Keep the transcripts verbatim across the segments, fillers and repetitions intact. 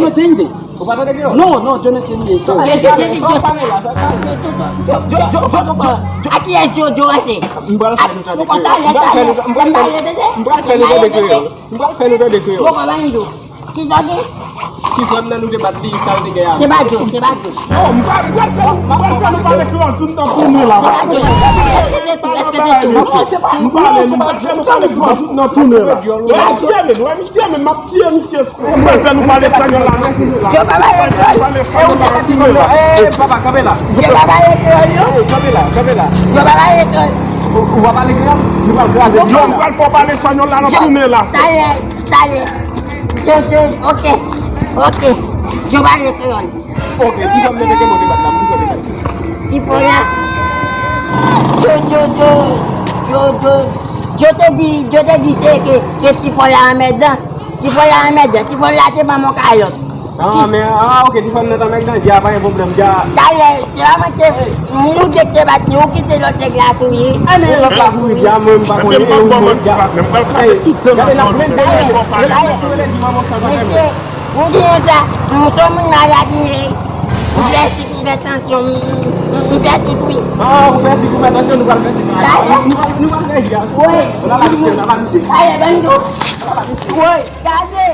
Jonathan Day. Ou pa tande kreyòl? Non, non, Jonathan Day. Yo, yo, yo, yo, yo, yo, yo, yo, yo, a kiyès Jojo a se? M pral fè nou tande kreyòl. M pral fè nou, m pral fè, m pral fè nou tande kreyòl. M pral fè nou tande kreyòl. Bon, papa Nido. Ki sa gen? Ti frè m nan nou te bat li, sa l te gen a. Se pa Joe, se pa Joe. Oh, m pral, m pral fè, m pral fè nou pale kreyòl tout nan tounen la. Se pa Joe. Èske se tou? Èske se tou? M pale, m pral fè nou pale kreyòl tout nan tounen la. Misye, men, wè, misye, men, m ap tiye misye. Ou pral fè nou pale espanyòl la, mèsi. Yo pa pale kreyòl. Pale espanyòl la, tounen la. Eh, papa, kanpe la. Yo pa pale kreyòl, yo. Eh, kanpe la, kanpe la. Yo pa pale kreyòl. Ou, ou pa pale kreyòl? Nou pral kraze. Yo, m pral fè w pale espanyòl la, n ap tounen la. Talè, talè. Yo, yo, ok, ok. Yo pale kreyòl. Ok, ki sa m te mete mwen debat la, pou sa debat. Ti fò la. Yo, yo, yo, yo, yo, yo te di, yo te di se ke, ke ti fò la anmèdan. Ti fò la anmèdan. Ti fò la te ban mwen kalòt. Ah, men, ah, ok, ti fò nan tan mèk nan, dja pa gen pwoblèm, dja. Talè, se pa mwen te, nou de te bat li, ou kite lòt nèg la touye. Ah, men lòt la kouri, dja, mwen, m pa konnen, e ou mwen, dja. Ey, gade, n ap plen dèyè, gade, gade, mesye, ou di yon sa, m se yon moun malad, m ye. M fè sik, m fè tansyon, m, m, m fè tout, wi. Ah, ou fè sik, ou fè tansyon, nou pral fè sik. Talè. Nou, nou pral, nou pral fè sik. Wi. Talè, ban nou. Wi. Gade,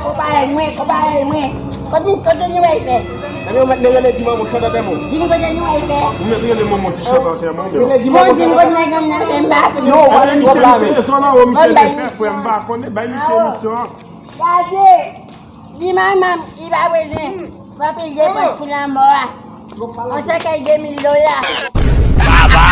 konpayi mwen, konpayi mwen. Kote, kote nou wè fè? Ebyen, ou mèt rele di manman w chante atè mwen. Di nou kote nou wè fè? Ou mèt rele manman w ti chante atè mwen. Rele di manman w chante atè mwen. Di nou kote nèg nan fè m pa. Yo, ou pa gen twòp la, men. Bon, bay misye. Frè m pa konnen, bay misye emisyon an. Gade, di manman m, li pa bezwen. Fò anpil depans pou lanmò a. On sèkèy de mil dola. Baba!